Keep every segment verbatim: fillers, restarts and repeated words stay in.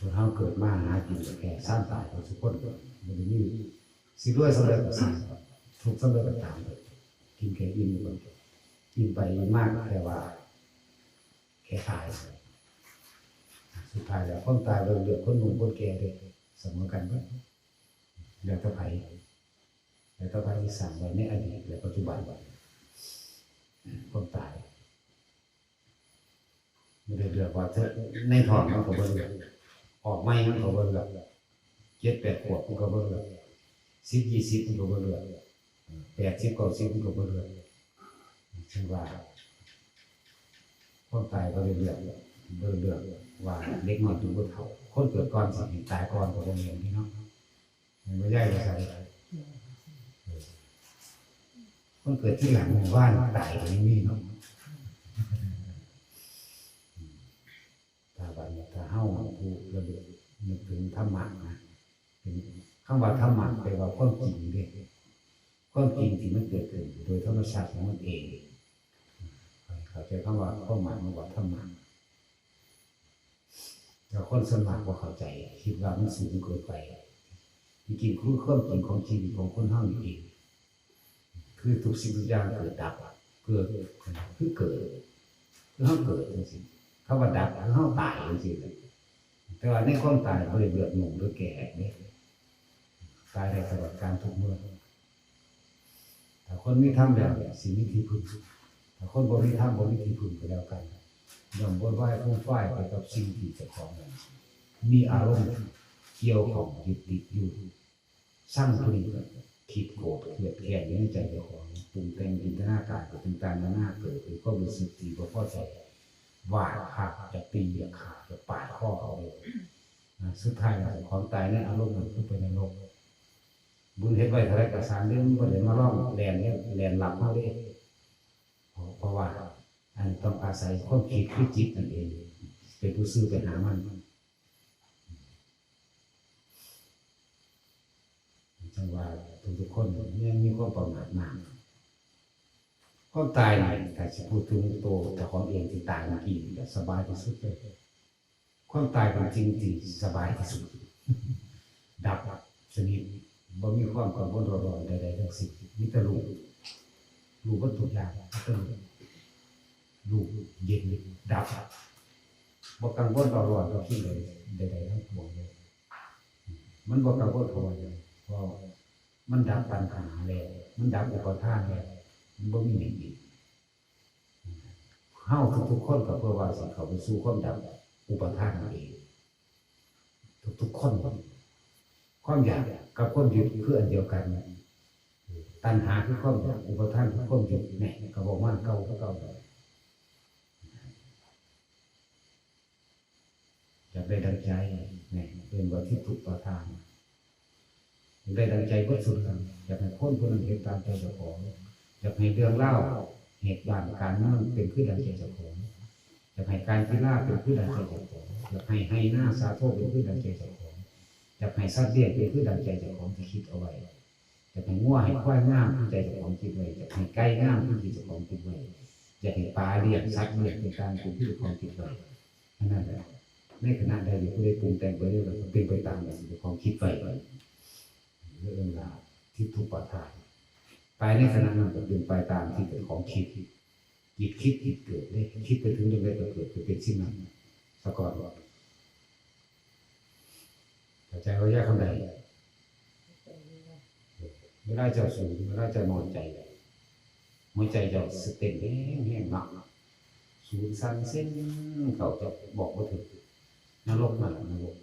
คนเฮาเกิดมาหากินก็แค่ซ้ำตายกันทุกคน บ่ได้มี สิรวยส่ำใดก็ซ่าง ทุกข์ส่ำใดก็ตาม กินแค่อิ่มก่อน อิ่มไปอิ่มมากแค่ว่า แค่ตาย สุดท้ายแล้วความตายบ่ได้เลือกคนหนุ่มคนแก่เด้ เสมอกันเบิด แล้วแต่ไผ แล้วแต่ไผสิสร้างไว้ในอดีตและปัจจุบัน ความตาย บ่ได้เลือกว่าเธอในท้องมันก็บ่เลือก ออกใหม่มันก็บ่เลือก เจ็ดแปดขวบมันก็บ่เลือก สิบยี่สิบมันก็บ่เลือก แปดสิบเก้าสิบมันก็บ่เลือก ถึงว่า ความตายบ่ได้เลือก บ่ได้เลือกว่าเด็กน้อยหรือผู้เฒ่า คนเกิดก่อนสิให้ตายก่อนก็บ่แม่นเด้เนาะ มันบ่ใหญ่ว่าซั่น คนเกิดทีหลังว่านตายก็ยังมีเนาะ ถ้าบัดนี้ถ้าเฮาผู้ระลึกนึกถึงธรรมะนะ เป็น คำว่าธรรมะแปลว่าความจริงเด้ ความจริงที่มันเกิดขึ้นโดยธรรมชาติของมันเอง เข้าใจคำว่าความหมายของว่าธรรมะ แต่คนส่วนมากบ่เข้าใจ คิดว่ามันสูงเกินไป ที่จริงคือความจริงของชีวิตของคนเฮานี่เอง คือทุกสิ่งทุกอย่างเกิดดับ เกิด คือเกิด คือเฮาเกิดจังซี่ คำว่าดับ คือเฮาตายจังซี่แหละ แต่ว่าในความตายบ่ได้เลือกหนุ่มหรือแก่เด้ ตายได้ตลอดกาลทุกเมื่อ ถ้าคนมีธรรมแล้วสิมีที่พึ่ง ถ้าคนบ่มีธรรมบ่มีที่พึ่งก็แล้วกัน ย่อมโวยวายฟูมฟายไปกับสิ่งที่เจ้าของนั้นมีอารมณ์เกี่ยวข้องยึดติดอยู่ ซังผู้นี้ก็คิดโกรธเคืองแค้นอยู่ในใจเจ้าของ ปรุงแต่งจินตนาการไปต่างๆนานา เกิดเป็นความรู้สึกที่บ่พอใจ วาดภาพจะตีจะฆ่าจะปาดคอเอาเลยนะ สุดท้ายแล้วเจ้าของตายในอารมณ์นั้นคือไปนรก บุญเฮ็ดไว้เท่าใดก็ซ่างเด้ มันบ่ได้มาลองแล่นเนี่ย แล่นหลับเฮาเด้ เพราะ เพราะว่าอันต้องอาศัยความคิดคือจิตนั่นเอง เป็นผู้ซื่อไปหามัน จังว่าทุกๆคนยังมีความประมาทมาก ความตายนี่ ถ้าสิพูดถึงตัวเจ้าของเองที่ตายเมื่อกี้นี่ก็สบายที่สุดเลย ความตายเป็นสิ่งที่สบายที่สุด ดับสนิท บ่มีความกังวลเร่าร้อนใดๆทั้งสิ้น มีแต่รู้ รู้เบิดทุกอย่าง มีแต่รู้ รู้เย็นดับ บ่กังวลเร่าร้อนกับสิ่งใด ใดๆทั้งปวงเลย มันบ่กังวลเพราะว่าหยัง เพราะมันดับตัณหาแล้ว มันดับอุปาทานแล้ว มันบ่มีหยังอีก เฮาทุกๆคนก็เพื่อว่าสิเข้าไปสู่ความดับอุปาทานนั่นเอง ทุกๆคน ความอยากกับความยึดคืออันเดียวกัน ตัณหาคือความอยาก อุปาทานคือความยึด แหน่ ก็บอกมันเก่าคือเก่า อยากได้ดังใจ แหน่ เอิ้นว่าทิฏฐุปาทาน อยากได้ดังใจเบิดซุเรื่อง อยากให้คนผู้นั้นเฮ็ดตามใจเจ้าของ อยากให้เรื่องราวเหตุการณ์การเมืองเป็นคือดังใจเจ้าของ อยากให้การกีฬาเป็นคือดังใจเจ้าของ อยากให้ไฮ่นาซาโทเป็นคือดังใจเจ้าของ อยากให้สัตว์เลี้ยงเป็นคือดังใจเจ้าของที่คิดเอาไว้ อยากให้งัวให้ควายงามคือใจเจ้าของคิดไว้ อยากให้ไก่งามคือที่เจ้าของคิดไว้ อยากให้ปลาเลี้ยงสัตว์เลี้ยงต่างๆเป็นคือเจ้าของคิดไว้ อันนั้นแหละ ในขณะใดที่ผู้ใดปรุงแต่งไปเรื่อยๆก็เป็นไปตามอย่างที่เจ้าของคิดไว้ เรื่องราวทิฏฐุปาทาน ตายในขณะนั้นก็เป็นไปตามที่เจ้าของคิด จิตคิดจิตเกิดเด้ คิดไปถึงเรื่องใดก็เกิดไปเป็นสิ่งนั้นซะก่อน เข้าใจว่าอยากคำใด เวลาเจ้าสูง เวลาเจ้าน้อยใจ หัวใจเจ้าสิเต้นแฮงๆเนาะ สูงสั่นเส้น เขาจะบอกบ่ถูก นรกนั่นแหละ นรก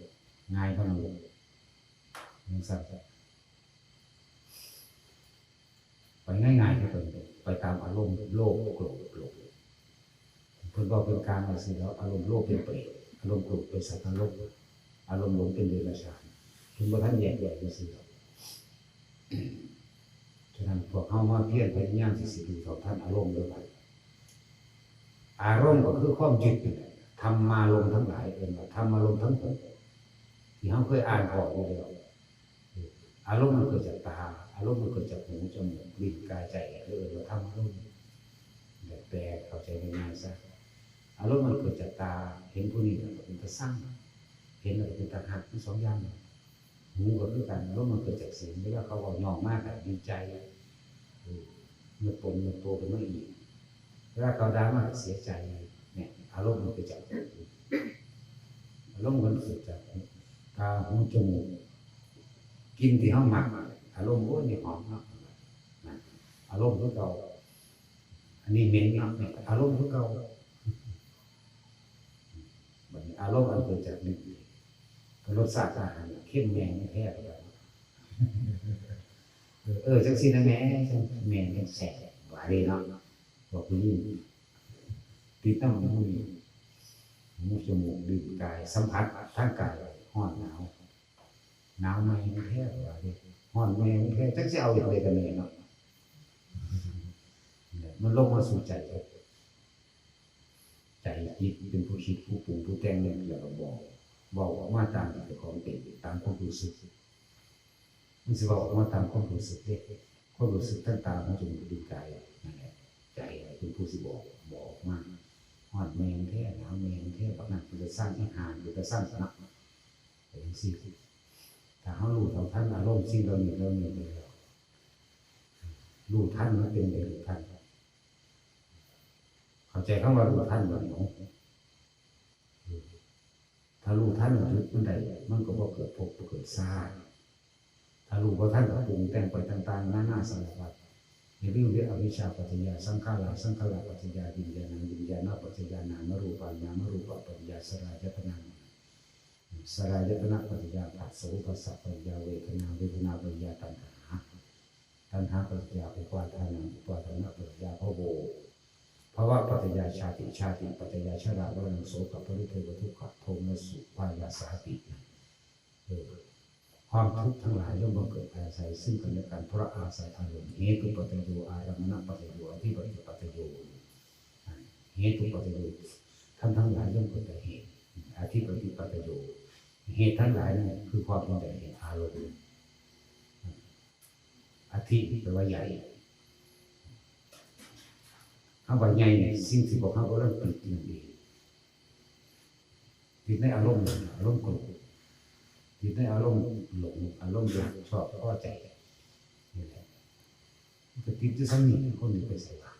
ง่ายกว่านรก จังซั่น ไปง่ายๆคือเพิ่นไปตามอารมณ์โลภ โกรธ หลง เพิ่นเว้าเป็นกลางว่าซั่นแล้ว อารมณ์โลภเป็นเปรต อารมณ์โกรธเป็นสัตว์นรก อารมณ์หลงเป็นเดรัจฉาน เพิ่นบ่ทันแยกแยะว่าซั่นแล้ว ฉะนั้นพวกเฮามาเพียรพยายามที่สิรู้เท่าทันอารมณ์เด้อบัด อารมณ์ก็คือความยึดนั่นแหละ ธรรมารมณ์ทั้งหลาย เอิ้นว่าธรรมารมณ์ทั้งหก ที่เฮาเคยอ่านออกอยู่แล้ว อารมณ์มันเกิดจากตา อารมณ์มันเกิดจากหู จมูก ลิ้น กาย ใจ เอิ้นว่าธรรมารมณ์ แบบแปลเข้าใจง่ายๆซะ อารมณ์มันเกิดจากตา เห็นผู้นี้แล้วก็เป็นตาซัง เห็นแล้วก็เป็นตาฮักทั้งสองอย่าง หูก็คือกัน อารมณ์มันเกิดจากเสียง เวลาเขาเว้าย่องมากก็ดีใจ เออ เงือดตนเงือดโตขึ้นมาอีก เวลาเขาด่ามากก็เสียใจ เนี่ย อารมณ์มันเกิดจาก อารมณ์มันเกิดจากตา หู จมูก กลิ่นที่เฮามัก อารมณ์ โอ้ย นี่หอมเนาะ นะ อารมณ์คือเก่า อันนี้เหม็นเนาะ เนี่ย อารมณ์คือเก่า บัดนี้อารมณ์อันเกิดจากลิ้น ก็รสชาติอาหารเค็มแม่มันแท้ไปแล้ว เออ เออ จังซี่นะแม่ จังแม่จังแซ่บ ว่าเด้เนาะ บอกผู้หญิง ติดนำหู หู จมูก ลิ้น กาย สัมผัสทางกาย ร้อนหนาว หนาวแม่มันแท้ ว่าเด้ ร้อนแม่มันแท้ จักสิเอาอย่างใดกับแม่เนาะ มันลงมาสู่ใจ ใจ จิตเป็นผู้คิด ผู้ปรุง ผู้แต่ง แล้วก็บอก เว้าออกมาตามที่เจ้าของเป็น ตามความรู้สึก มันสิเว้าออกมาตามความรู้สึกเด้ ความรู้สึกทางตา หู จมูก ลิ้น กาย นั่นแหละ ใจเป็นผู้สิบอก บอกออกมา ฮ้อนแม่นแท้ หนาวแม่นแท้ บักนั่นเป็นตาซัง อีห่าเป็นตาซังนะ เป็นจังซี่ ถ้าเฮารู้เท่าทันอารมณ์สิ่งเหล่านี้ เหล่านี้ไปแล้ว รู้ทันมันเป็นไปรู้ทัน เข้าใจคำว่ารู้ทันบ่เนี่ย ถ้ารู้ทันจุดมันได้ มันก็บ่เกิดภพบ่เกิดชาติ ถ้ารู้บ่ทันก็ปรุงแต่งไปต่างๆ นานาสารพัด อย่าลืมเด้อ อวิชชาปัจจยาสังขารา สังขารปัจจยาวิญญาณัง วิญญาณปัจจยานามรูปัง นามรูปปัจจยาสัลลายตนะ สัลลายตนะปัจจยาผัสสะ ผัสสะปัจจยาเวทนา เวทนาปัจจยาตัณหา ตัณหาปัจจยาอุปาทานัง อุปาทานปัจจยาภโว ภวปัจจยาชาติ ชาติปัจจยาชรามรณะโสกะปริเทวะทุกขะโทมนัสสุอุปายาสาติ เออ ความทุกข์ทั้งหลายย่อมบังเกิดอาศัยซึ่งกันและกัน เพราะอาศัยอารมณ์ เหตุปัจจโย อารมณปัจจโย อธิปติปัจจโย เหตุปัจจโย ธรรมทั้งหลายย่อมเกิดแต่เหตุ อธิปติปัจจโย เหตุทั้งหลายนี่คือความเป็นใหญ่แห่งอารมณ์ อธิแปลว่าใหญ่ คำว่าใหญ่นี่สิ่งที่พวกเรากำลังติดนั่นเอง ติดในอารมณ์ อารมณ์โกรธ ติดในอารมณ์หลง อารมณ์รักชอบพอใจ นี่แหละ มันก็ติดอยู่ซ้ำนี่ คนนี้ไปใส่ว่า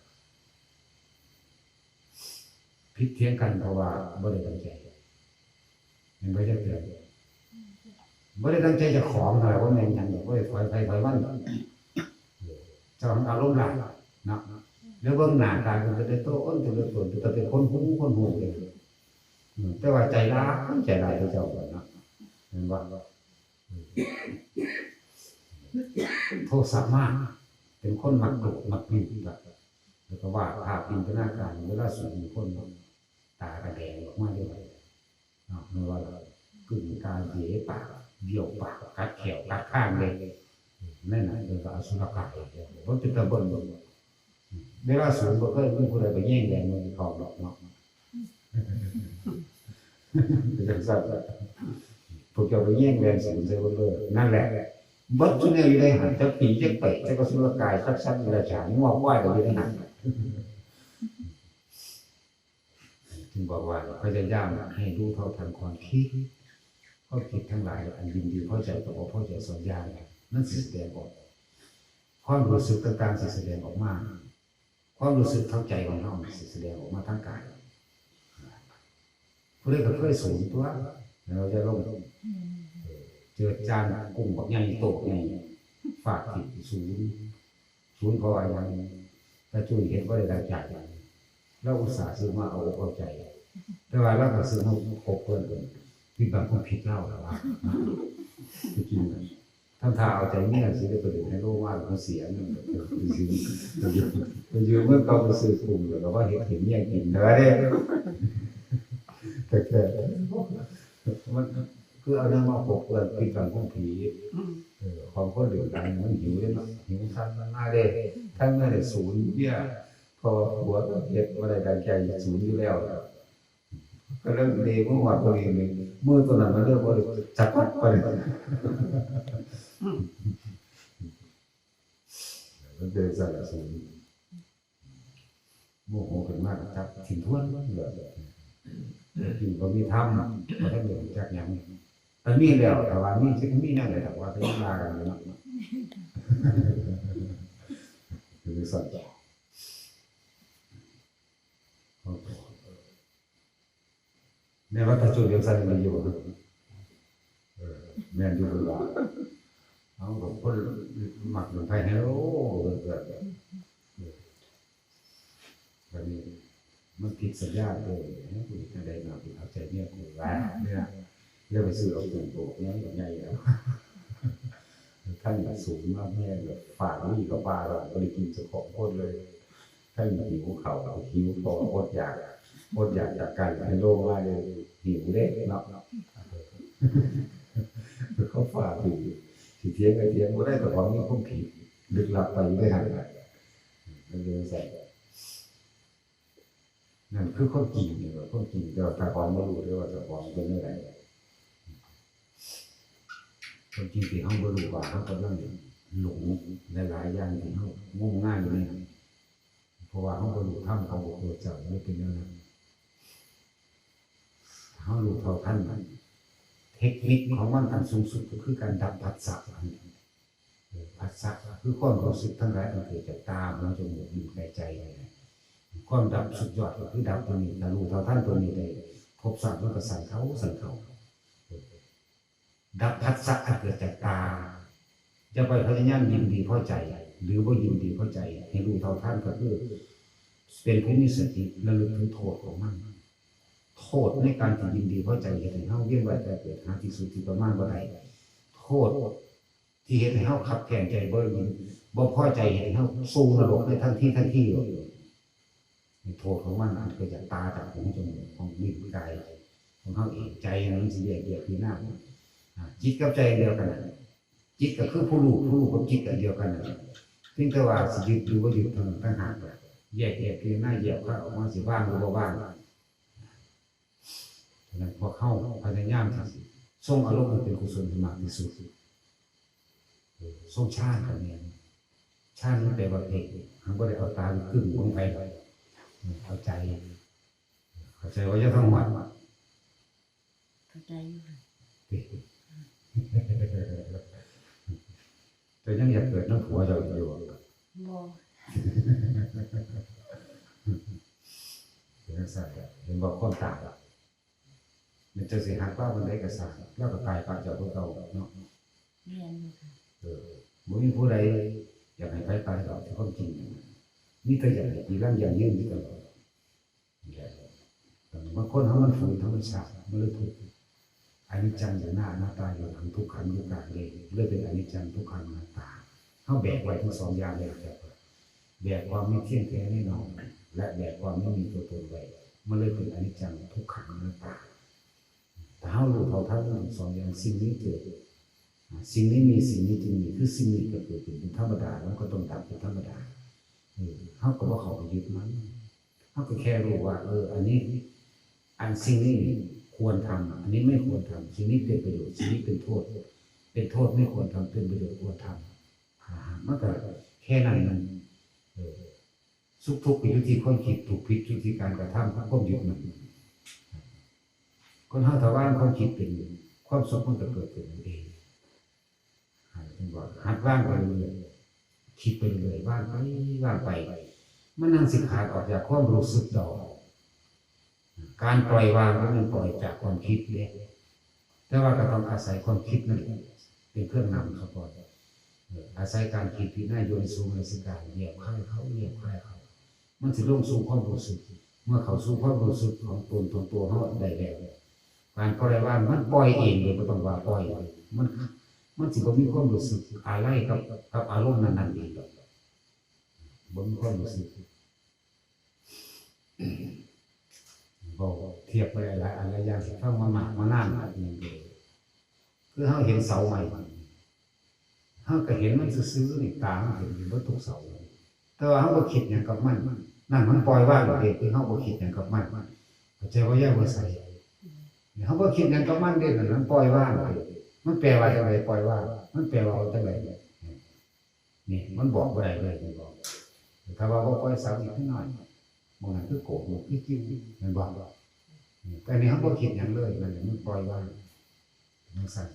ผิดเถียงกันเพราะว่าบ่ได้ตั้งใจ แม่นบ่ จักเทื่อ บ่ได้ตั้งใจเจ้าของเท่าไหร่ บ่แม่นหยังดอก บ่ได้ถอยไผถอยมันดอก เจ้าของอารมณ์ร้ายเนาะ แล้วเบิ่งหน้าตาเป็นตัวตน ตัวตน เป็นแต่เป็นคนฮู้ คนฮู้เอง อืม แต่ว่าใจร้าย ใจร้ายคือเจ้าก่อนเนาะ แม่นบ่ โทสะมาก เป็นคนมักโกรธ มักหงุดหงิด แล้วก็วาดภาพจินตนาการ เวลาสูงคนเนาะ ตากระแดงออกมาด้วยเนาะ ไม่ว่าล่ะ กึ่งตาเหยปาก เบี้ยวปาก กัดแข้ว กัดคางเลย นั่นน่ะ เรียกว่าอสุรกาย มันเป็นตาเบิ่ง เวลาสูงบ่เคยมีผู้ใดไปแย่งแดงมันเข้าดอกเนาะ เป็นจังซั่นล่ะ พวกเจ้าไปแย่งแดงสูงใส่เบิ่งเลย นั่นแหละ เบิดซุแนวอยู่ในหั้น จักผีจักเปรต จักอสุรกาย จักสัตว์เดรัจฉาน งัวควายก็อยู่ในหั้น จึงบอกว่าพยายามให้รู้เท่าทันความคิด ความคิดทั้งหลาย อันยินดีพอใจกับบ่พอใจสองอย่าง นั่นสิแสดงออก ความรู้สึกต่างๆสิแสดงออกมา ความรู้สึกทางใจของเราสิแสดงออกมาทางกาย ผู้ใดก็เคยสูนตัว เราจะลง เออ เจอจานกุ้งบักใหญ่โตใหญ่ ฟาดถิ่มสูน สูนเพราะว่าหยัง ตาจุ้ยเฮ็ดบ่ได้ดังใจ เราอุตส่าห์ซื้อมาเอาอกเอาใจ แต่ว่าเราก็ซื้อมาคบเพิ่น ผิดหวังความผิดเราแล้วว่า ไปกิน ทำท่าเอาใจเมียสิได้ไปเล่นไฮโลมาแล้วมันเสียเงิน ไปยืม ไปยืม ไปยืมเงินเขาไปซื้อกุ้ง แล้วก็ว่าเฮ็ดให้เมียกิน แต่ว่าเด้ แต่แค่ มันคือเอาเรื่องมาปกเปื้อนผิดหวังของผี อืม เออ ของคนเดือดร้อนมันหิวเด้เนาะ หิวทั้งหน้าเด้ ทั้งหน้าเด้สูนเบียร์ เพราะว่าผัวก็เฮ็ดบ่ได้ดังใจสูนอยู่แล้ว ก็เลยเดมื้อฮอดพอดีนี่ มื้อตัวนั้นมันเลยบ่ได้จักวัดไปเลย มันเป็นจังซั่นล่ะสูน โมโหขึ้นมาก็จับถิ่มทวนเลย ที่บ่มีธรรม บ่ทันได้รู้จักหยัง แต่มีแล้ว แต่ว่ามี สิมีแนวใดล่ะ ว่าแต่ยังว่ากันอยู่เนาะ คือสั่น ในวัฏจุลยังสั่นอยู่ เออ แม่นอยู่เพิ่นว่า เอากับคนมักเล่นไพ่ไฮโล เออ เออ เออ บัดนี้มันผิดสัญญาเด้อ เฮ้ย กูเฮ็ดจั่งใดเนาะ กูเอาใจเมียกูว่า เนี่ย แล้วไปซื้อเอาปืนโบกเนี่ย มันก็ใหญ่แล้ว ท่านก็สูงมาก แม่ก็ฝากหนี้กับป้าแล้ว บ่ได้กินเจ้าของคนเลย ท่านหิวข้าว หิว เพราะว่าอดอยาก อดอยากจากการไฮโลมาเลย หิวเด้เนาะ เขาฝากอยู่ สิเถียงก็เถียงบ่ได้ แต่ของมีความผิดลึกลับไปอยู่ในหั่นน่ะ มันเลยใส่ นั่นคือความจริงนี่ว่าความจริง แต่ว่าเจ้าของบ่รู้เด้อว่าเจ้าของเป็นจั่งใด ความจริงที่เฮาบ่รู้ว่าเฮากำลังหลงหลายๆอย่างที่เฮางมงายอยู่นี่ เพราะว่าเฮาบ่รู้ธรรมของพระพุทธเจ้า มันเป็นแนวนั้น ถ้าเฮารู้เท่าทันมัน เทคนิคของมันอันสูงสุดก็คือการดับผัสสะ เออ ผัสสะคือความรู้สึกทั้งหลายอันเกิดจากตา หู จมูก ลิ้น กาย ใจนี่แหละ ความดับสุดยอดก็คือดับตัวนี้ ถ้ารู้เท่าทันตัวนี้ได้ ภพชาติมันก็สั้นเข้า สั้นเข้า เออ ดับผัสสะอันเกิดจากตา อย่าไปพยายามยินดีพอใจ หรือบ่ยินดีพอใจ ให้รู้เท่าทันก็คือ เป็นผู้มีสติระลึกถึงโทษของมัน โทษในการที่ยินดีพอใจเฮ็ดให้เฮาเวียนว่ายตายเกิดหาที่สุดที่ประมาณบ่ได้ โทษที่เฮ็ดให้เฮาคับแค้นใจ บ่ยิน บ่พอใจ เฮ็ดให้เฮาสู่นรกในทันทีทันทีโลด นี่โทษของมันอันเกิดจากตา จากหู จมูก ของลิ้น กาย ของเฮาเอง ใจมันสิแยกแยะพิจารณา อ่า จิตกับใจเดียวกันน่ะ จิตก็คือผู้รู้ ผู้รู้กับจิตอันเดียวกันน่ะ เพียงแต่ว่าสิยึดหรือบ่ยึดเท่านั้นต่างหากล่ะ แยกแยะพิจารณา แยกว่าออกมาสิวางหรือบ่วาง ฉะนั้นพวกเฮาพยายามที่สิทรงอารมณ์อันเป็นกุศลให้มากที่สุด เออ ทรงฌานก็แม่น ฌานมันแปลว่าเพ่ง มันบ่ได้เอาตาไปกึ่งเบิ่งไผดอก เอาใจ เข้าใจว่าอย่าทั้งหมด เข้าใจอยู่ค่ะ แต่ยังอยากเกิดนำผัวเจ้าอยู่บ่ บ่ เป็นจั่งซั่นล่ะ เห็นบ่ความตาย แม่นเจ้าสิฮักลาวปานใดก็ซ่าง ลาวก็ตายปะเจ้าคือเก่าเนาะ แม่นอยู่ค่ะ เออ บ่มีผู้ใดอยากให้ไผตายดอก ที่ความจริงนั่นน่ะ มีแต่อยากให้กีรังยั่งยืนอยู่ตลอด นี่แหละ บางคนเฮามันฝืนธรรมชาติ มันเลยทุกข์ อนิจจังอยู่หน้า อนัตตาอยู่หลัง ทุกขังอยู่กลาง เลย เลยเป็นอนิจจัง ทุกขัง อนัตตา เฮาแบกไว้ทั้งสองอย่างเลยครับ แบกความไม่เที่ยงแท้แน่นอน และแบกความไม่มีตัวตนไว้ มันเลยเป็นอนิจจัง ทุกขัง อนัตตา ถ้าเฮารู้เท่าทันทั้งสองอย่าง สิ่งนี้เกิด อ่า สิ่งนี้มี สิ่งนี้จึงมี คือสิ่งนี้ก็เกิดขึ้นเป็นธรรมดา แล้วก็ต้องดับเป็นธรรมดา เออ เฮาก็บ่เข้าไปยึดมัน เฮาก็แค่รู้ว่า เออ อันนี้ อันสิ่งนี้ควรทำ อันนี้ไม่ควรทำ สิ่งนี้เป็นประโยชน์ สิ่งนี้เป็นโทษ เป็นโทษไม่ควรทำ เป็นประโยชน์ควรทำ อ่า มันก็แค่นั้นมัน เออ สุขทุกข์ก็อยู่ที่ความคิด ถูกผิดอยู่ที่การกระทำของความยึดมั่น คนเฮาถ้าวางความคิดเป็น ความสุขมันก็เกิดขึ้นนั่นเอง ให้เพิ่นว่าหัดวางไปเรื่อยๆ คิดไปเรื่อยๆ วางไป วางไป มันจั่งสิขาดออกจากความรู้สึกดอก การปล่อยวางบ่แม่นปล่อยจากความคิดเด้ แต่ว่าก็ต้องอาศัยความคิดนั่นแหละเป็นเครื่องนำซะก่อน เออ อาศัยการคิดพิจารณา โยนิโสมนสิการ เหยียบคายเข้า เหยียบคายเข้า มันสิลงสู่ความรู้สึก เมื่อเข้าสู่ความรู้สึกของตน ของตัวเฮาได้แล้ว การปล่อยวางมันปล่อยเองเลย บ่ต้องว่าปล่อยเลย มัน มันสิบ่มีความรู้สึกอะไรกับ กับอารมณ์นั้นๆ อีกดอก บ่มีความรู้สึก เว้าเทียบไปหลายๆ อันหลายอย่างที่ฟังมามากมานานหลายปีเลย คือเฮาเห็นเสาไม้ เฮาก็เห็นมันซื่อๆ นี่ ตามันเห็นอยู่เบิดทุกเสา แต่ว่าเฮาบ่คิดหยังกับมัน นั่นมันปล่อยวางแล้วเด้ คือเฮาบ่คิดหยังกับมัน เข้าใจบ่ ยายบัวใส นี่ เฮาบ่คิดหยังกับมันเด้ นั่นมันปล่อยวางแล้วเด้ มันแปลว่าจั่งใด ปล่อยวาง มันแปลว่าจั่งใด นี่ มันบอกบ่ได้เลย มันบอก ถ้าว่าบ่ปล่อยเสาอีกนิดหน่อย หม่องนั้นคือโกก หม่องคือกิ้ว แม่นบ่ แต่อันนี้เขาบ่คิดหยังเลย นั่นแหละมันปล่อยวาง จังซั่น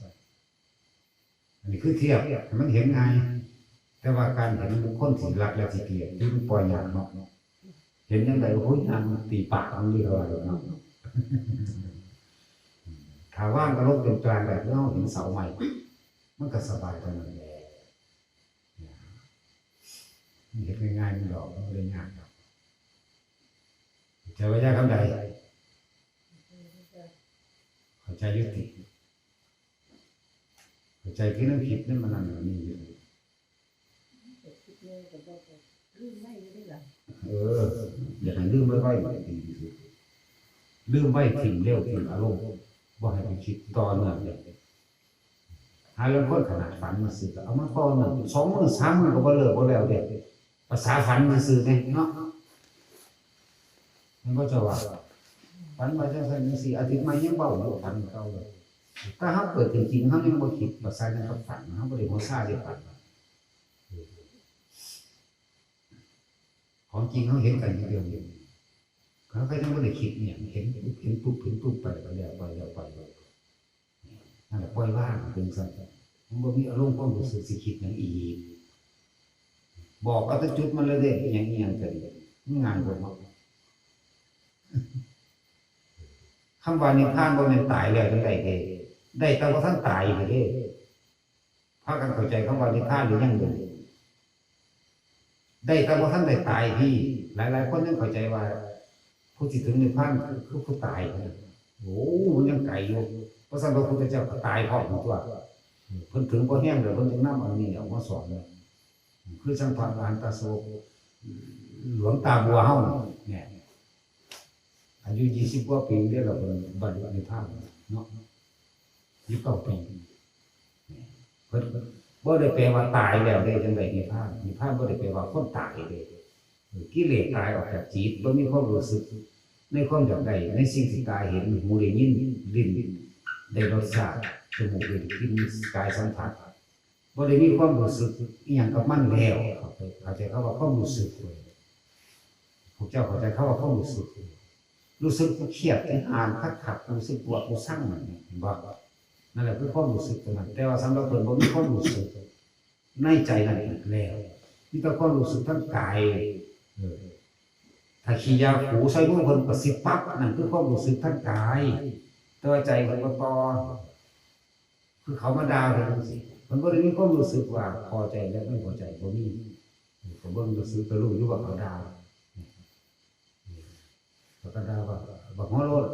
อันนี้คือเทียบให้มันเห็นง่าย แต่ว่าการเห็นบุคคลที่รักและที่เกลียดที่มันปล่อยยากเนาะ เห็นจั่งใด โอ้ย ยางมันตีปากมันดีกว่าเนาะ ถ้าวางอารมณ์เป็นกลางแบบนี้ เราเห็นเสาไม้ มันก็สบายเท่านั้นแหละ มันเห็นง่ายๆ มันดอก มันบ่ได้ยากดอก เข้าใจว่ายากคำใด เข้าใจอยู่ติ เข้าใจคือแนวคิดนั่นมันนั่นมันนี่อยู่ เออ อยากให้ลืมไวๆ ดีที่สุด ลืมไว ถิ่มเร็ว ถิ่มอารมณ์ บ่ให้ไปคิดต่อเนื่องเลย หาลางคนขนาดฝันจั่งซี้ ก็เอามาต่อเนื่อง สองมื้อ สามมื้อ ก็บ่เลิกบ่แล้วเด้ ภาษาฝันซื่อๆ ไงเนาะ มันก็จะว่า ฝันว่าจั่งซั่นจั่งซี้ อาทิตย์ใหม่ยังเว้าอยู่ ฝันเก่าเลย ถ้าเฮาเกิดขึ้นจริง เฮายังบ่คิด ภาษาหยังกับฝัน เฮาบ่ได้หัวซาเด้ฝัน ของจริงเฮาเห็นกันอยู่เดียวนี้ เขาก็ยังบ่ได้คิดเนี่ย เห็นปุ๊บ เห็นปุ๊บ เห็นปุ๊บ ไป ไปแล้ว ไปแล้ว ไปแล้ว นั่นแหละ ปล่อยวางเป็นซั่น มันบ่มีอารมณ์ความรู้สึกสิคิดหยังอีก บอกเอาแต่จุดมันเลยเด้ อิหยังอิหยังก็ดี มันง่ายกว่าเนาะ คำว่านิพพานบ่แม่นตายแล้วจั่งใดเด้ ได้แต่บ่ทันตายอยู่เด้ พากันเข้าใจคำว่านิพพานหรือยังเด้ ได้แต่บ่ทันได้ตายพี่ หลายๆ คนยังเข้าใจว่า ผู้ที่ถึงนิพพานคือ คือผู้ตายนะ โอ้ มันยังไกลอยู่ เพราะฉะนั้นพระพุทธเจ้าก็ตายพร้อมตัว เพิ่นถึงพอแห้งแล้ว เพิ่นจึงนำอันนี้ออกมาสอนนะ คือจั่งพระอรหันตสาวก หลวงตาบัวเฮาเนี่ย อายุยี่สิบกว่าปีเด้ เราเพิ่นบรรลุนิพพานเนาะ ยี่สิบเก้าปี เพิ่นบ่ได้แปลว่าตายแล้วเด้ จั่งใดนิพพาน นิพพานบ่ได้แปลว่าคนตายเด้ เออ กิเลสตายออกจากจิต บ่มีความรู้สึกในความอยากได้ ในสิ่งที่ตาเห็น หูได้ยิน ลิ้นได้รสชาติ จมูกได้กลิ่น กายสัมผัส บ่ได้มีความรู้สึกอิหยังกับมันแล้ว เข้าใจ เข้าใจคำว่าความรู้สึกบ่ พวกเจ้าเข้าใจคำว่าความรู้สึกบ่ รู้สึกกูเครียด กูอ่านคักๆ รู้สึกปวด กูซังนั่น เห็นบ่ นั่นแหละคือความรู้สึกตัวนั้น แต่ว่าสำหรับเพิ่นบ่มีความรู้สึกในใจนั่นอีกแล้ว มีแต่ความรู้สึกทางกาย เออ ถ้าขี้ยาขูใส่มือเพิ่นก็สิปั๊บ นั่นคือความรู้สึกทางกาย แต่ว่าใจเพิ่นบ่ต่อ คือเขามาด่าเพิ่นจั่งซี้ เพิ่นบ่ได้มีความรู้สึกว่าพอใจและไม่พอใจ บ่มี ก็เบิ่งซื่อๆ ก็รู้อยู่ว่าเขาด่า เขาก็ด่าว่า "บักหัวโล้น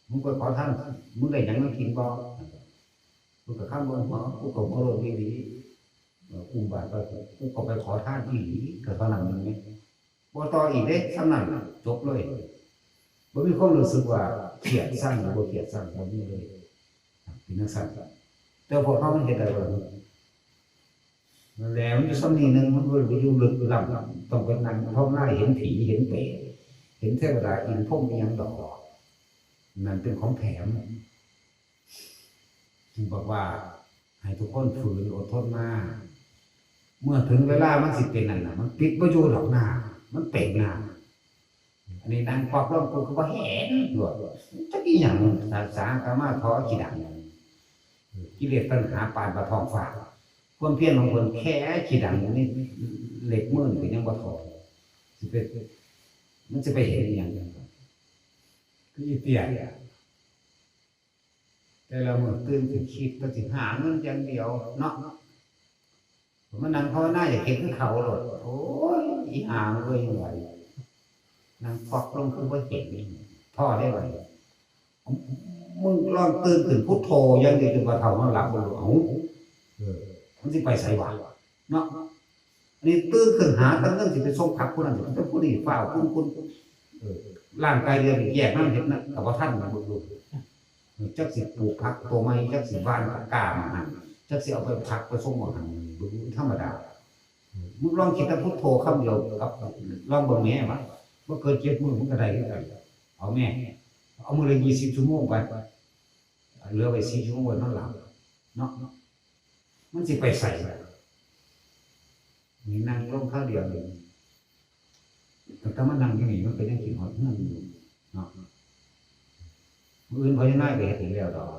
มึงไปขอทาน มึงได้หยังมากินบ่?" มึงก็คำเบิ่งหัว กูก็หัวโล้นอีหลี เอ่อ อุ้มบาตรไป กูก็ไปขอทานอีหลี ก็เท่านั้นเอง บ่ต่ออีกเด้ ส่ำนั้นน่ะ จบเลย บ่มีความรู้สึกว่าเกลียดชังหรือบ่เกลียดชัง บ่มีเลย เป็นจั่งซั้น แต่พวกเฮามันเฮ็ดได้บ่ล่ะ นั่นแหละ มันอยู่ส่ำนี้หนึ่ง มันบ่ได้ไปอยู่ลึกล้ำ ต้องไปนั่งภาวนาเห็นผีเห็นเปรต เห็นเทวดาอินทร์พรหมอิหยังดอก นั่นเป็นของแถม จึงบอกว่าให้ทุกคนฝืนอดทนมา เมื่อถึงเวลามันสิเป็นนั่นน่ะ มันปิดบ่อยู่ดอกหน้า มันเป็นหน้า อันนี้นั่งปอกลมกูก็บ่เห็นโลด จักอีหยัง สา สาก็มาทอขี้ดัง กิเลสตัณหาปานบ่ท้องฟ้า ความเพียรของคนแค่ขี้ดังนี่ เล็บมือนี่ก็ยังบ่ทอ สิไป มันสิไปเห็นอีหยัง คืออีเตี้ย แต่ละมื้อตื่นขึ้นคิดแต่สิหาเงินอย่างเดียวเนาะ มานั่งภาวนาอยากเฮ็ดคือเขาโลด โอ้ย อีห่ามึงเอ้ย ยังว่าอยู่ นั่งปอกลมคือบ่เห็น ท้อได้บัดนี้ มึงลองตื่นขึ้นพุทโธอย่างเดียวจนกว่าเฒ่านอนหลับบ่รู้ เอ้า เออ มันสิไปไสวะ เนาะ อันนี้ตื่นขึ้นหาแต่เงินสิไปส่งผักผู้นั้น สิไปส่งผู้นี้ ฟ้าวคุณคุณ เออ ร่างกายเดือนแยกน้ำเห็ดนะ ก็บ่ทันนะ เบิ่งดู จักสิปลูกผักตัวใหม่ จักสิหว่านผักกาดหม่องหั่น จักสิเอาไปผักไปส่งหม่องหั่น เบิ่งดู ธรรมดา มึงลองคิดแต่พุทโธคำเดียวกับ ลองเบิ่งแหน่ว่า บ่เกินเจ็ดมื้อมันก็ได้คือกัน เอาแหน่ เอามื้อละยี่สิบชั่วโมงไป เหลือไว้สี่ชั่วโมงไว้นอนหลับ เนาะ มันสิไปไสล่ะ นี่นั่งลงคราวเดียวนี่ ตั้งแต่มานั่งอยู่นี่มันก็ยังคิดฮอดเฮือนอยู่เนาะ มื้ออื่นพ่อใหญ่นายก็เฮ็ดให้แล้วดอก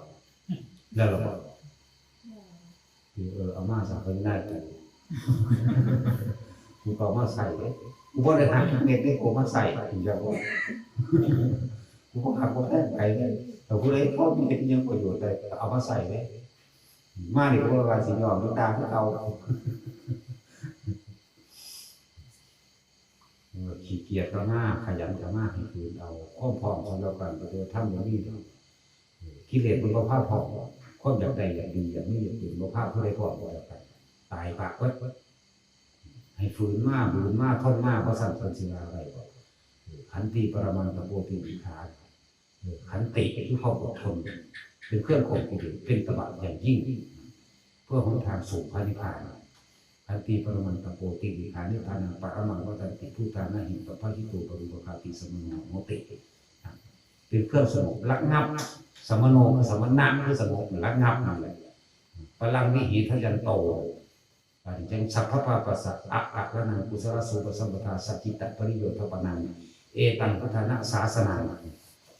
แล้วล่ะบ่ เออ เอามาซะพ่อใหญ่นายกู กูก็เอามาใส่เด้ กูบ่ได้หักเม็ดเด้ กูเอามาใส่ กูจะบอก กูบ่หักบ่แพงไผเด้ แต่ผู้ใดพอมีเฮ็ดอิหยังประโยชน์ได้ก็เอามาใส่เด้ มานี่ก็บ่ว่าสิยอมหรือด่าคือเก่า เออ ขี้เกียจก็มา ขยันก็มา ให้ฝืนเอา ความพร้อมสำหรับการปฏิบัติธรรมบ่มีดอก เออ กิเลสมันบ่พาพร้อม ความอยากได้ อยากดี อยากมี อยากเป็น บ่พาผู้ใดพร้อมก็แล้วกัน ตายปากเบิด ให้ฝืนมา บืนมา ทนมา บ่ซั้นเพิ่นสิว่าอะไรบ่ เออ ขันติปรมังตะโปติวิคา เออ ขันติคือความอดทน เป็นเครื่องข่มกิเลส เป็นตบะอย่างยิ่ง เพื่อหนทางสู่พระนิพพาน ขันติปรมังตะโปติวิคา นิพพานังปรมังวัฏฏันติ พุทธานะหิ ปะปะหิโต ปะรูปะคาติ สมโนโหติ เป็นเครื่องสงบระงับ สมโนคือสมณะ คือสงบระงับนั่นแหละ ปรังวิหิทะยันโต อันจังสัพพะปาปัสสะ อะอะระนัง กุศลสูปสัมปทา สัจจิตตปริโยธปนัง เอตังพุทธานะสาสนัง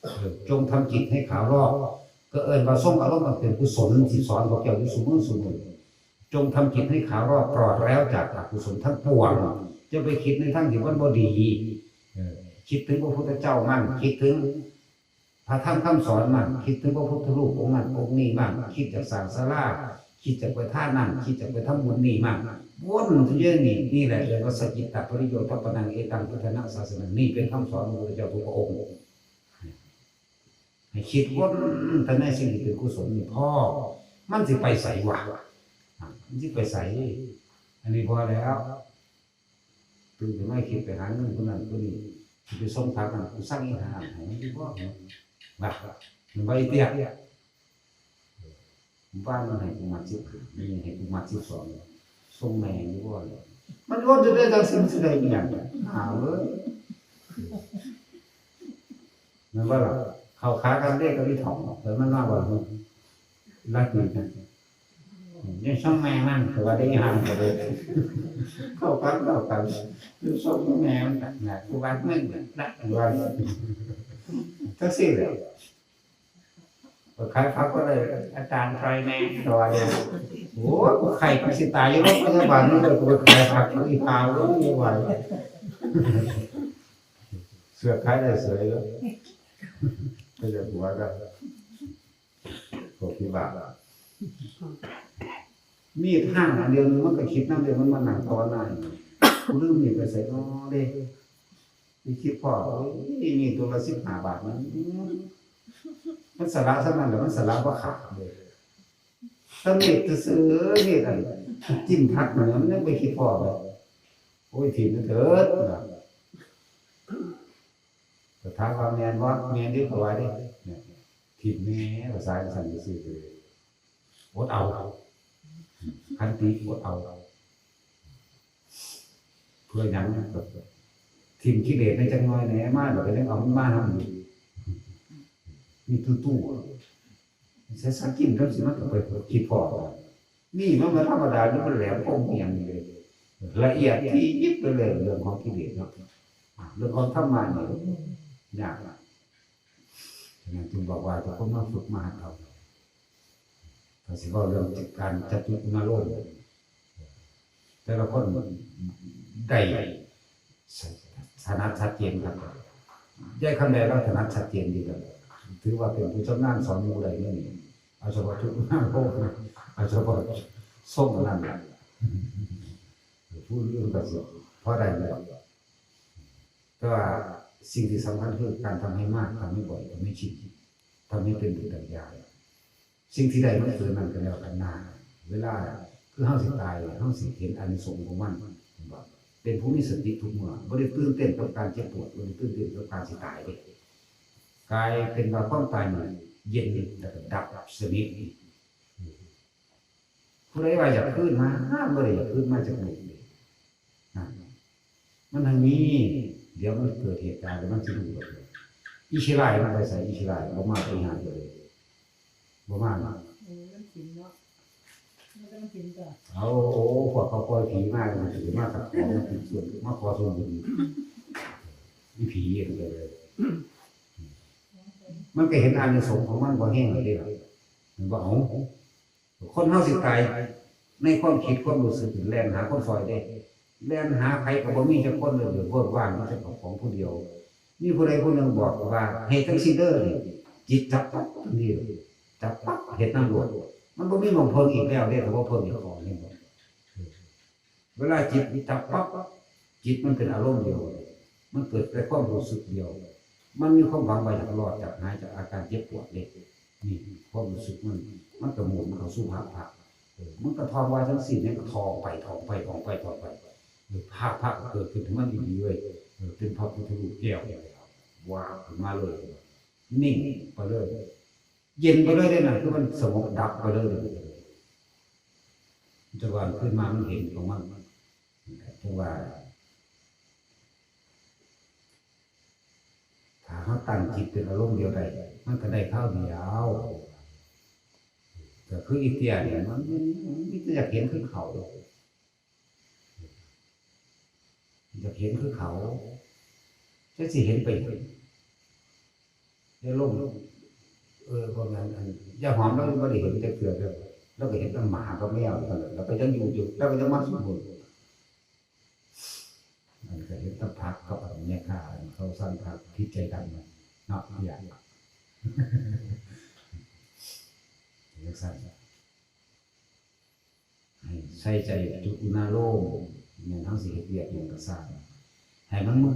เออ จงทำจิตให้ขาวรอบ ก็เอิ้นว่าทรงอารมณ์อันเป็นกุศลที่สอนพวกเจ้าอยู่ซุมื้อซุมื้อ จงทำจิตให้ขาวรอบปลอดแล้วจากอกุศลทั้งปวง จะไปคิดในทางที่มันบ่ดี เออ คิดถึงพระพุทธเจ้ามั่ง คิดถึงพระธรรมคำสอนมั่ง คิดถึงพระพุทธรูปองค์นั้นองค์นี้มั่ง คิดจากสร้างศาลา คิดจากไปทานนั่น คิดจากไปทำบุญนี่มั่ง วนอยู่อย่างนี้ นี่แหละเรียกว่าสัจจิตตปริโยธปนัง เอตังพุทธานะสาสนัง นี่เป็นคำสอนของพระพุทธเจ้าทุกพระองค์ ให้คิดวนแต่ในสิ่งที่เป็นกุศลนี่พอ มันสิไปไสวะ อ่ะ มันสิไปไส อันนี้พอแล้ว ตื่นขึ้นมาคิดไปหาเงินคนนั้นคนนี้ สิไปส่งผักนั่น กูสั่งอีหาให้มันอยู่บ่ ว่า มันบ่อีเตี้ย บ้านมันให้กูมัดสิบห้า นี่ให้กูมัดสิบสอง ส่งแม่อยู่บ่เลย มันวนอยู่ได้จังสิ มันสิได้อีหยัง หาเว้ย แม่นบ่ล่ะ เข้าขากันเด้กับอีถ่อง แต่มันมาบ่ล่ะ ลักนี่นะ ยังส่งแม่มัน แต่ว่าได้อีหาก็เลย เข้ากัน เข้ากัน อยู่ส่งแม่มันนะ กูว่ามึงนะ ว่า จังซี่แหละ ไปขายผักก็ได้ อาจารย์ช่วยแม่ แต่ว่าเดี๋ยว โอ้ย กูไข้กูสิตายอยู่โรงพยาบาล มันเลย กูไปขายผัก อีหาเอ้ย ไม่ไหว เสือกขายได้เสยเลย ก็เลยหัวได้ พวกที่บ้า มีดห้างอันเดียวนึงมันก็คิดนำเดียว มันมานั่งภาวนาอยู่ กูลืมมีดไปใส่น้อเด้ มีคิดพอ โอ้ย มีดตัวละสิบห้าบาท มัน มันสละส่ำนั้นแหละ มันสละบ่ขาดเลย ถ้ามีดซื่อๆ มีดอันจิ้มผักมัน มันยังไปคิดพอเลย โอ้ย ถิ่มมันเถิด แต่ถามว่าแม่นบ่ แม่นเด้ เขาว่าเด้ เนี่ย ถิ่มแม่ ภาษาอีสานซื่อๆ เลย อดเอา ขันติ อดเอา เพื่อหยัง ถิ่มกิเลสในจักหน่อยแหน่ มาแล้วก็ยังเอามันมานำอยู่ มีตู้ๆ ใช้สักกินเท่าสิ มันก็ไปคิดพอ นี่มันบ่ธรรมดา นี่มันแหลมคมอีหยังนี่เลย ละเอียดที่ยิบไปเลย เรื่องของกิเลสเนาะ เรื่องของธรรมะนี่ยากนะ ฉะนั้นจึงบอกว่าทุกคนมาฝึกมาหัดเอา ถ้าสิเว้าเรื่องการจตุนโลม แต่ละคนได้ถนัดชัดเจนครับ ยายคำแดงเราถนัดชัดเจนดีครับ ถือว่าเป็นผู้ชำนาญสอนหมู่ได้เนี่ยนี่ เอาเฉพาะจตุนโลมนะ เอาเฉพาะทรงอันนั้นแหละ ผู้อื่นก็สิพอได้อยู่ดอก แต่ว่าสิ่งที่สำคัญคือการทำให้มาก ทำให้บ่อย ทำให้ชิน ทำให้เป็นดุจดั่งยา สิ่งที่ได้มันเกินนั้นก็แล้วกันนะ เวลาคือเฮาสิตาย เฮาสิเห็นอานิสงส์ของมัน เห็นบ่ เป็นผู้มีสติทุกเมื่อ บ่ได้ตื่นเต้นกับการเจ็บปวด บ่ได้ตื่นเต้นกับการสิตายเด้ กลายเป็นว่าความตายนี่เย็นแล้วก็ดับสนิท ผู้ใดว่าอยากคืนมา บ่ได้อยากคืนมาจากหมู่เด้ นะ มันทางนี้ เดี๋ยวมันเกิดเหตุการณ์แล้วมันสิรู้ดอก อีขี้ร้ายมันไปไส อีขี้ร้าย บ่มาไปหาเดี๋ยวเลย บ่มานะ เออ มันสินเนาะ มันก็มันสินจ้ะ เอา โอ้ พวกเขาปล่อยผีมา มันสิมาขัดขวาง มันสิส่วน มาขอส่วนบุญ อีผีมันก็เลย มันก็เห็นอานิสงส์ของมันบ่แฮงเลยเด้ล่ะ มันบ่เอา คนเฮาสิตาย ในความคิดความรู้สึกนี่แล่นหาคนซอยเด้ แล่นหาไผก็บ่มีจักคนเลย เวิ้งว้างอยู่แต่เจ้าของผู้เดียว มีผู้ใดผู้หนึ่งบอกว่า "เฮ็ดจั่งซี้เด้อ" นี่ จิตจับปั๊บทันทีเลย จับปั๊บ เฮ็ดนำโลด มันบ่มีหม่องเพิ่งอีกแล้วเด้ ถ้าบ่เพิ่งเจ้าของ เห็นบ่ เวลาจิตจับปั๊บ จิตมันเป็นอารมณ์เดียว มันเกิดแต่ความรู้สึกเดียว มันมีความหวังว่าอยากรอด อยากหายจากอาการเจ็บปวดเด้ นี่ความรู้สึกมัน มันก็หมุนเข้าสู่ภาคพระ เออ มันก็ท่องว่าจั่งซี้ มันก็ท่องไป ท่องไป ท่องไป ท่องไป เออ ภาคพระก็เกิดขึ้นมาอีหลีเว้ย เออ เป็นพระพุทธรูปแก้ว ว้าว ขึ้นมาเลย นิ่งไปเลย เย็นไปเลยเด้นะ คือมันสงบดับไปเลย จังหวะขึ้นมามันเห็นของมัน จังหวะ ถ้าเฮาตั้งจิตเป็นอารมณ์เดียวได้ มันก็ได้คราวเดียว ก็คืออีเตี้ยเนี่ย มัน มัน มันมีแต่อยากเห็นคือเขา อยากเห็นคือเขา จักสิเห็นไปหยัง อย่าลง เออ บ่แม่น อัน ย่าหอมเราบ่ได้เห็นจักเทื่อเด้อ เราก็เห็นแต่หมากับแมวเท่านั้น แล้วก็ยังอยู่อยู่ แล้วก็ยังมาสู่มื้อ อันก็เห็นแต่ผักกับอันเนี้ยค่ะ อันเขาสั่งผักผิดใจกันเนาะ อย่า จังซั่น ให้ใส่ใจจุดอุณาโลม แม่นเฮาสิเฮ็ดเวียกหยังก็ซ่าง ให้มันมึ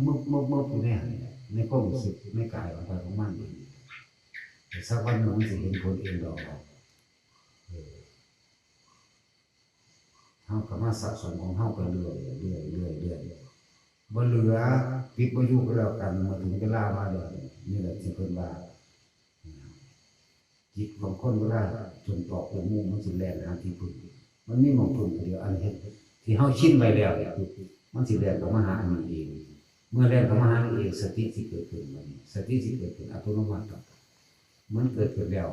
บๆๆๆอยู่ในหั้นแหละ ในความรู้สึก ในกายของไผของมันเอง แต่สักวันหนึ่งมันสิเห็นผลเองดอก เออ เฮาก็มาสะสมของเฮาไปเรื่อยๆ เรื่อยๆ เรื่อยๆ บ่เหลือ ปิดบ่อยู่ก็แล้วกัน เมื่อถึงเวลามาแล้ว นี่แหละที่เพิ่นว่า จิตของคนเวลาจนตอกเป็นหมู่ มันสิแล่นหาที่พึ่ง มันมีหม่องพึ่งอันเดียว อันเฮ็ดที่เฮาชินไว้แล้วเนี่ย คือมันสิแล่นเข้ามาหาอันนี้เอง เมื่อแล่นเข้ามาหาอันนี้เอง สติสิเกิดขึ้น บัดนี้ สติสิเกิดขึ้นอัตโนมัติ มันเกิดขึ้นแล้ว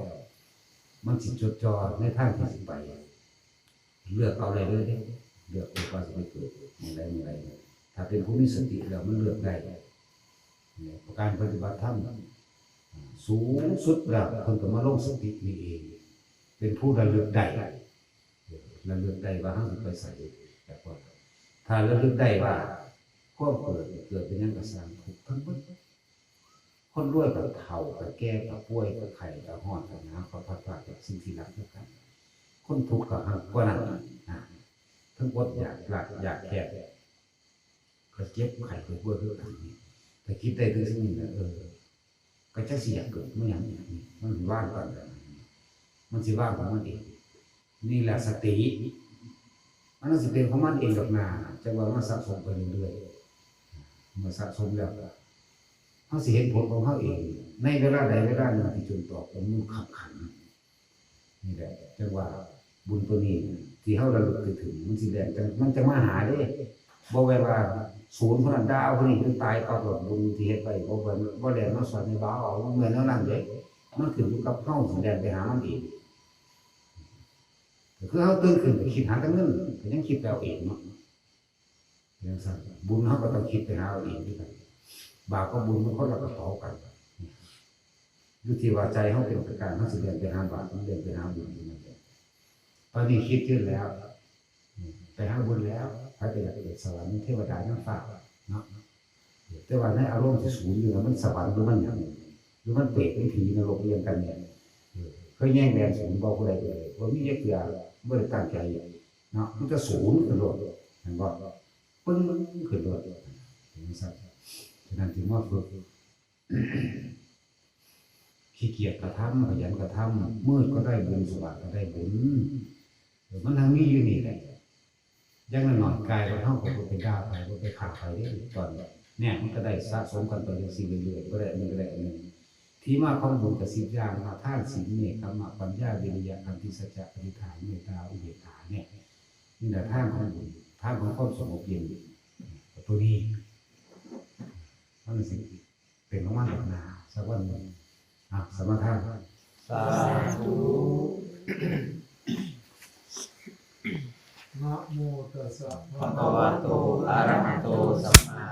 มันสิจดจ่อในทางที่สิไป เลือกเอาได้เลยเด้ เลือกเอาว่าสิไปเกิดหม่องใดหม่องใด ถ้าเป็นผู้มีสติแล้วมันเลือกได้ เนี่ย การปฏิบัติธรรม สูงสุดแล้วเพิ่นก็มาลงสตินี่เอง เป็นผู้ระลึกได้ ระลึกได้ว่าเฮาสิไปไส แต่ว่า ถ้าระลึกได้ว่า ความเกิดเกิดเป็นหยังก็ซ่าง ทุกข์ทั้งหมด คนรวยก็เฒ่าก็แก่ก็ป่วยก็ไข้ก็ฮ้อนก็หนาวก็พลัดพรากจากสิ่งที่รักคือกัน คนทุกข์ก็หักกว่านั้นอีกนะ ทั้งอดอยากลากอยากแค้น ก็เจ็บไข้ก็ป่วยคือกันนี่ ถ้าคิดได้ถึงสิ่งนี้นะ เออ ก็จักสิอยากเกิดมาหยังอีกนี่ มันว่างปานใด มันสิว่างของมันเอง นี่แหละสติ มันสิเป็นของมันเองดอกนา จังว่ามาสะสมไปเรื่อยๆ เมื่อสะสมแล้วก็ เฮาสิเห็นผลของเฮาเอง ในเวลาใดเวลาหนึ่งที่จนตอกเป็นมูลขับขัน นี่แหละ จังว่าบุญตัวนี้ ที่เฮาระลึกถึง มันสิแล่นจัง มันจะมาหาเด้ บ่แม่นว่าศูนย์คนนั้นด่าเอาคนนี้จนตายปั๊บ แล้วบุญที่เฮ็ดไป บ่แม่น บ่แล่นมาสอนให้บ่าวเอา บ่แม่นแนวนั้นเด้ มันขึ้นอยู่กับเฮาสิแล่นไปหามันเอง ก็คือเฮาตื่นขึ้นก็คิดหาแต่เงิน ก็ยังคิดไปเอาเองเนาะ จังซั่น บุญเฮาก็ต้องคิดไปหาเอาเองคือกัน บาปกับบุญมันคนละกระเป๋ากัน อยู่ที่ว่าใจเฮาเป็นประการ เฮาสิแล่นไปหาบาป หรือแล่นไปหาบุญอยู่นั่นแหละ ตอนนี้คิดขึ้นแล้ว ไปหาบุญแล้ว ไผก็อยากเกิดสวรรค์ เทวดานางฟ้าเนาะ แต่ว่าในอารมณ์ที่ศูนย์อยู่น่ะ มันสวรรค์หรือมันหยัง หรือมันเปรตมันผีนรกเรียงกันเนี่ย เออ เคยแย่งแดนศูนย์บ่ ผู้ใดก็เลย บ่มีจักเทื่อ บ่ได้ตั้งใจเนาะ มันก็ศูนย์ขึ้นโลด เห็นบ่ ปึ้งขึ้นโลด เห็นไหมครับ ฉะนั้นถึงว่าฝึก ขี้เกียจก็ทำ ขยันก็ทำ มืดก็ได้บุญ สว่างก็ได้บุญ เออ มันทั้งมีอยู่นี่แหละ อย่างน้อยๆ กายของเฮาก็บ่ไปด่าไผ บ่ไปฆ่าไผเด้ ตอนเนี้ย เนี่ย มันก็ได้สะสมกันไปจังซี่เรื่อยๆ บ่ได้อันหนึ่งก็ได้อันหนึ่ง ที่มาของบุญก็สิบอย่างว่า ทาน ศีล เนกขัมมะ ปัญญา วิริยะ ขันติ สัจจะ อธิษฐาน เมตตา อุเบกขา เนี่ย นี่แหละทางของบุญ ทางของความสงบเย็น ตัวนี้ มันสิเป็นของมันดอกนา สักวันหนึ่ง อ่ะ สมาทาน สาธุ นะโมตัสสะ ภะคะวะโต อะระหะโต สัมมา